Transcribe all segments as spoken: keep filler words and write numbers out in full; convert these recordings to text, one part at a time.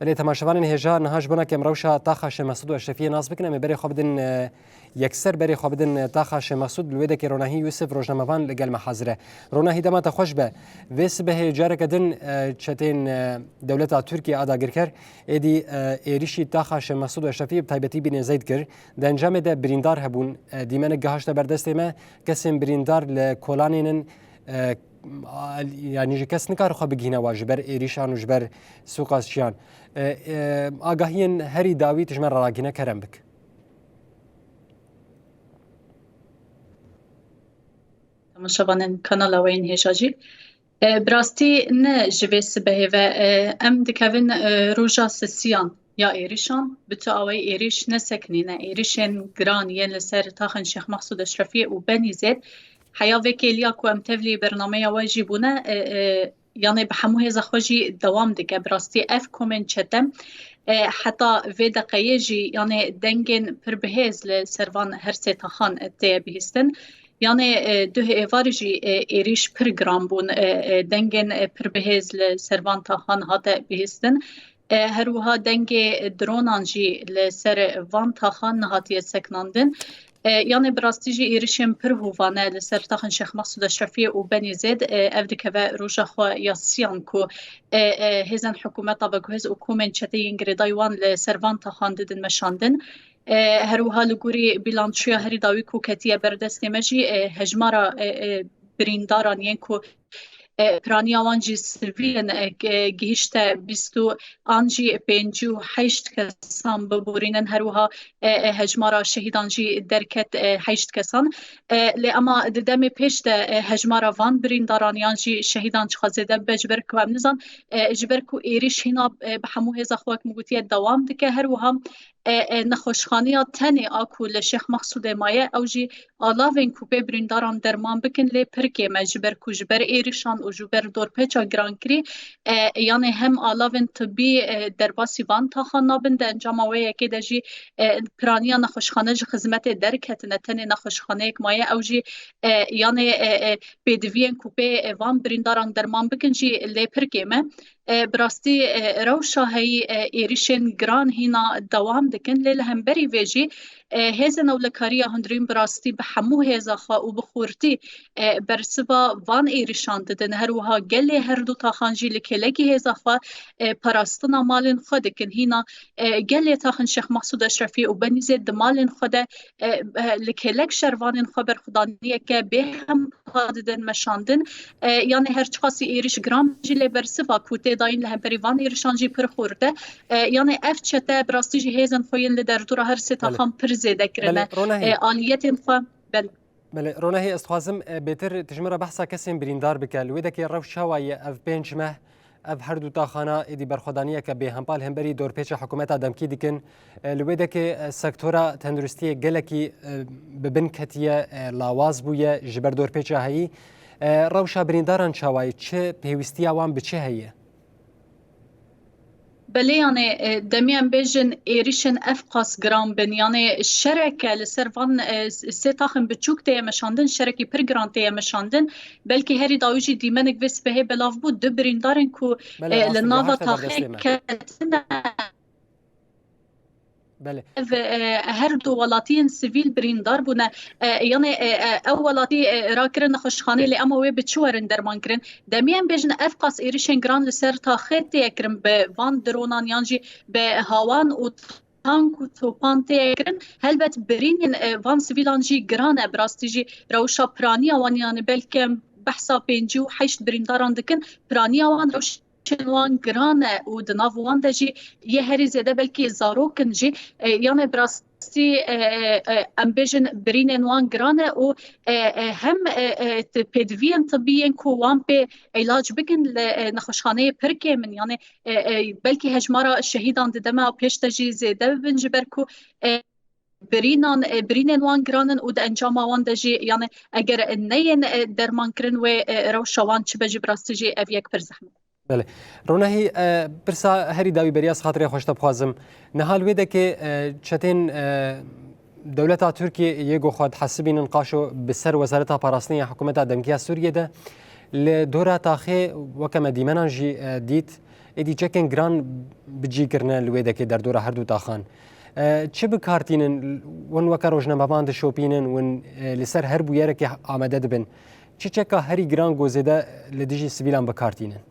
Belê, temaşevanên hêja, niha ji bona ke em rewşa taxa Şêx Mesûd û Eşrefiyê nas bikin, em ê berê xwe bidin, e, yekser berê xwe bidin, e, taxa Şêx Mesûd. Li wê dekê Ronahî Yûsif, rojnamevan, li gel me hazir e. Ronahî, dema te xweş be. Vê sibehê careke din, e, çetên, e, dewleta Tirkiye a dagirker êdî, e, êrîşî taxa Şêx Mesûd û Eşrefiyê bi taybetî bînê Zeyd kir. Di encamê de birîndar hebûn. E, dîmenik gihişte ber destê me, kesên birîndar li kolanên in, e, a, yanî ji kes nikare xwe bigihîne wa ji ber êrîşan û ji ber sûkasçiyan. E, e, agahiyên herî dawî tu ji me re ragihîne, kerem bik. Temaşevanên kanala we yên hêja jî. E, bi rastî ne ji vê sibehê ve, e, em dikevin, e, roja sisiyan ya êrîşan, bi tu awayî êrîş nesekinîne. Êrîşên giran yên li ser taxên Şêx Mexsûd Eşrefiyê û Benîzêd, heya vê kêliya ku em tevlî bernameya we jî bûne, e, e, yanê bi hemû hêza xwe jî dewam dike. Bi rastî ev komên çete, e, heta vê deqeyê jî, yanê dengên pir bihêz li ser van her sê taxan tê bihîstin. Yanê, e, duh êvar jî, e, êrîş pir giran bûn. E, e, dengên, e, pir bihêz li ser van taxan hate bihîstin. E, her wiha dengê dronan jî li ser van taxan nehatiye sekinandin. E, yanê bi rastî jî êrişên pir hovane li ser taxên Şêx Mexsûd Eşrefiyê û Benîzêd, e, ev dikeve roja xwe ya siyan ku, e, e, hêzên hikûmeta veguhêz û komên çeteyên girêdayî wan li ser van taxan didin meşandin. E, her wiha li gorî bîlançoya herî dawî ku ketiye ber destê me jî, e, hejmara, e, e, birîndaran yên ku, e, piraniya wan jî sivîl in, e, ge-, gihişte bîst û an jî pêncî û heşt kesan biborînin. Her wiha, e, e, hejmara şehîdan jî derket, e, heşt kesan. E, lê ema di demê pêş de, e, hejmara van birîndaran yan jî şehîdan çiqas zêde bibe, ji ber ku em nizan, e, ji ber ku êrîş hîna, e, bi hemû hêza xwe, wek min gotiye, dewam dike. Her wiha, e, e, nexweşxaneya tenê a ku li Şêx Mexsûdê maye, ew jî alavên ku pê birîndaran derman bikin lê pir kêm e, ji ber ku ji ber êrişan û ji ber dorpêça girankirî, e, yanê hem alavên tibî, e, derbasî van taxan nabin, di encama wê yekê de jî, e, piraniya nexweşxane ji xizmetê derketine, tenê nexweşxaneyek maye, ew jî, e, yanê, e, e, pêdiviyên ku pê, e, van birîndaran derman bikin jî lê pir kêm e. E, bi rastî, e, rewşa heyî, e, êrişên giran hîna dewam dikin, lê li hemberî vê jî, e, hêzên ewlekariya hundirîn bi rastî bi hemû hêza xwe û bi xurtî, e, bersiva van êrişan didin. Her wiha gelê her du taxan jî li kêlekî hêza xwe, e, parastina malên xwe dikin. Hîna, e, gelê taxên Şêx Mexsûd Eşrefî û Benîzê di malên xwe de, e, e, li kêlek şervanên xwe berxwedaniyeke bêhempa didin meşandin. E, yanê her çiqasî êrîş giran jî lê bersiva ku tê dayîn li hemberî van êrişan jî pir xurt e. E, yanê ev çete bi rastî jî hêzên xwe yên li derdora her sê Belê. taxan pir zêde kirine. Belê, Ronahî. E, aliyetên xwe, belê. Belê, Ronahî, ez dixwazim, e, bêtir tu ji min re behsa kesên birîndar bike. Li wê dekê rewş çawa ye ev pênc meh, ev her du taxana êdî berxwedaniyeke bêhempa li hemberî dorpêça hikûmeta demkî dikin? E, li wê dekê, e, sektora tenduristiyê gelekî, e, bi bin ketiye, e, lawaz bûye ji ber dorpêça heyî. E, rewşa birîndaran çawa ye? Çi pêwîstiya wan bi çi heye? Belê, yanê, e, demê em bêjin êrişên ev qas giran bin, yanê şereke li ser van, e, sê taxên biçûk tê ye meşandin, şerekî pir giran tê ye meşandin. Belkî herî dawî jî dîmenik vê sibehê belav bû, du birîndarên ku, Belê, e, li rastî nava gihişte ber taxê destê me. ketine. Belê. Ev, e, her du welatiyên sivîl birîndar bûne. E, yanê, e, e, ew welatî, e, rakirin nexweşxanê, lê ema wê bi çi werin derman kirin? Demê em bêjin ev qas êrişên giran li ser taxê tê kirin bi van dronan yan jî bi hawan û tank û topan tê kirin. Helbet birînên, e, van sivîlan jî giran e, bi rastî jî rewşa piraniya wan, yanî belke em behsa pêncî û heşt birîndaran dikin, piraniya wan rewş ên wan giran e û di nav wan de jî yê herî zêde belkî zarok in jî, e, yanê bi rastî, e, e, e, em bêjin birînên wan giran e û, e, e, hem, e, e, ti-, pêdiviyên tibî yên ku wan pê îlac bikin li, e, nexweşxaneyê pir kêm in. Yanê, e, e, belkî hejmara şehîdan di dema pêş de jî zêde bibin, ji ber ku, e, birînan, e, birînên wan giran in û di encama wan de jî, yanê eger neyên, e, dermankirin wê, e, rewşa wan çi be jî, bi rastî jî ev yek pir zehmet. Belê. Ronahî, e, pirsa herî dawî beriya xatirê xwe ji te bixwazim. Niha li wê dekê, e, çetên, e, dewleta Tirkiyê yê ku xwe dihesibînin qaşo bi ser Wezareta Parastinê ya hikûmeta demkî ya Sûriyê de li dora taxê weke me dîmenan jî, e, dît, êdî çekên giran bi cî kirine li wê dekê derdora her du taxan. E, çi bi kar tînin? Hûn weke rojnamevan dişopînin, hûn, e, li ser her bûyerekê amade dibin. Çi çeka herî giran ku zêde li dijî sivîlan bi kar tînin?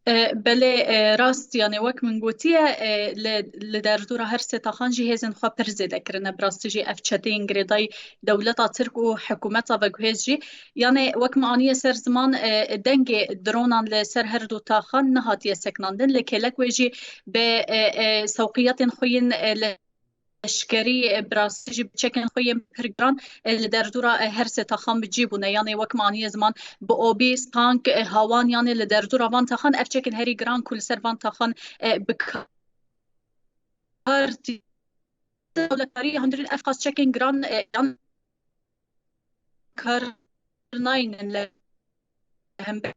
E, belê, e, rast, yani wek min gotiye, e, li, li derdora her sê taxan jî hêzên xwe pir zêde kirine. Bi rastî jî ev çeteyên girêdayî dewleta Tirk û hikûmeta veguhêz jî, yani wek min aniye ser ziman, e, dengê dronan li ser her du taxan nehatiye sekinandin. Li kêlek wê jî bi, e, e, sewqiyatên xwe yên, e, leşkerî, e, bi rastî jî bi çekên xwe yên pir giran, e, li derdora, e, her sê taxan bi cî bûne. Yanê wek min aniye ziman bi obî, stank, e, hawan, yanê li derdora van taxan ev çekên herî giran ku li ser van taxan, e, bi kar tî-, dewletkarî hundirîn ev qas çekên giran, e, yan kar naynin li hember.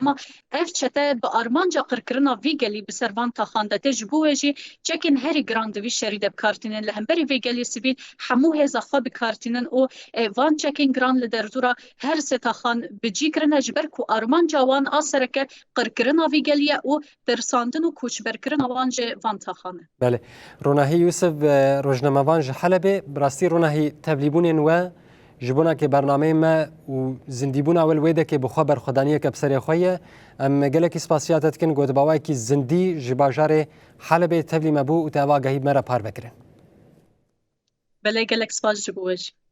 Ama ev çete bi armanca qirkirina vî gelî bi ser van taxan de tê, ji bo wê jî çekên herî giran di vî şerî de bi kar tînin. Li hemberî vê gelê sivîl hemû hêza xwe bi kar tînin û, e, van çekên giran li derdora her sê taxan bi cî kirine, ji ber ku armanca wan a sereke qirkirina vî gelî ye û tirsandin û koçberkirina wan ji van taxan e. Belê. Ronahî Yûsif, e, rojnamevan ji Helebê, bi rastî Ronahî tevlîbûnên we ji bona ke bernameyê me û zindîbûna we li wê dekê bi xwe berxwedaniyeke bi serê xwe ye. Em gelekî spasiya te dikin, ku tu bi awayekî zindî ji bajarê Helebê tevlî me bû û te ev agahî bi me re parve kirin. Belê, gelek spas ji bo we jî.